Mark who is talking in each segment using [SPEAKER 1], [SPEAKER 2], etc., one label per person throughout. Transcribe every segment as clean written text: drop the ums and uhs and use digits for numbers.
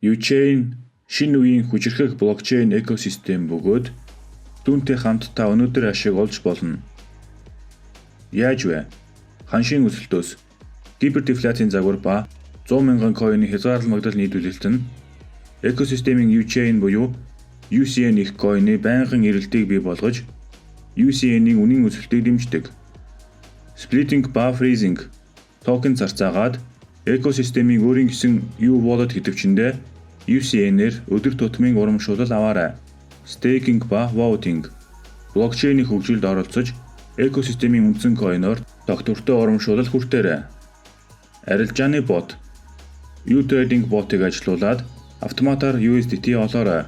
[SPEAKER 1] UChain шинэ үеийн хүчирхэг блокчейн экосистем бөгөөд түүнтэй хамт та өнөөдөр ашиг олж болно. Яаж вэ? Ханшийн өсөлтөөс гипердефляцийн загвар ба 100 мянган coin-ы хязгаарлалт магадлал нийлүүлэлт нь экосистемийн UChain буюу UCN их coin-ы байнгын эрэлтийг бий болгож, UCN-ийн үнийн өсөлтийг дэмждэг. Splitting ба freezing: токен зарцаагаад экосистемийн өөрийн гэсэн U wallet хэтэвчэндээ UCN-ээр өдөр тутмын урамшуулал аваарай. Staking ба voting: блокчейний хөгжилд оролцож, экосистемийн үндсэн coin-оор тогтвортой урамшуулал хүртээрэй. Арилжааны бот: U-Trading ботыг ажилуулад автоматар USDT олоорой.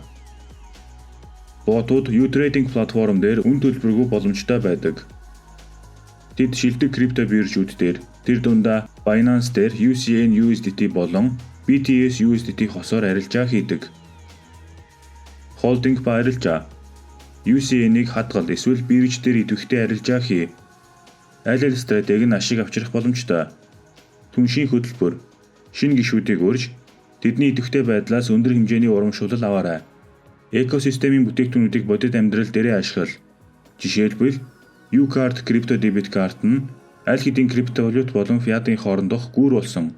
[SPEAKER 1] Ботууд U-Trading платформ дээр үнэ төлбөргүй боломжтой байдаг. Тэд шилдэг крипто биржүүд дээр, тэр дундаа Binance дээр UCN USDT болон BTS USDT хосоор арилжаа хийдэг. Holding ба арилжаа: UCN-ийг хадгал эсвэл бирж дээр идэвхтэй арилжаа хий. Аль аль стратеги нь ашиг авчрах боломжтой. Түншийн хөтөлбөр: шинэ гишүүдийг урьж, тэдний идэвхтэй байдлаас өндөр хэмжээний урамшуулал аваарай. Экосистемийн бүтээгдэхүүнүүдийг бодит амьдрал дээрээ ашигла. Жишээлбэл, U-Card крипто дебет карт нь аль хэдийн криптовалют болон фиатын хоорондох гүүр болсон.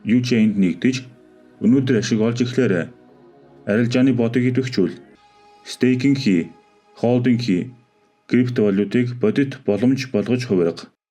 [SPEAKER 1] UChain-д нэгдэж, өнөөдөр ашиг олж эхлээрэй. Арилжааны ботыг идэвхжүүл. Staking хий, holding хий. Криптовалютыг бодит боломж болгож хувирга.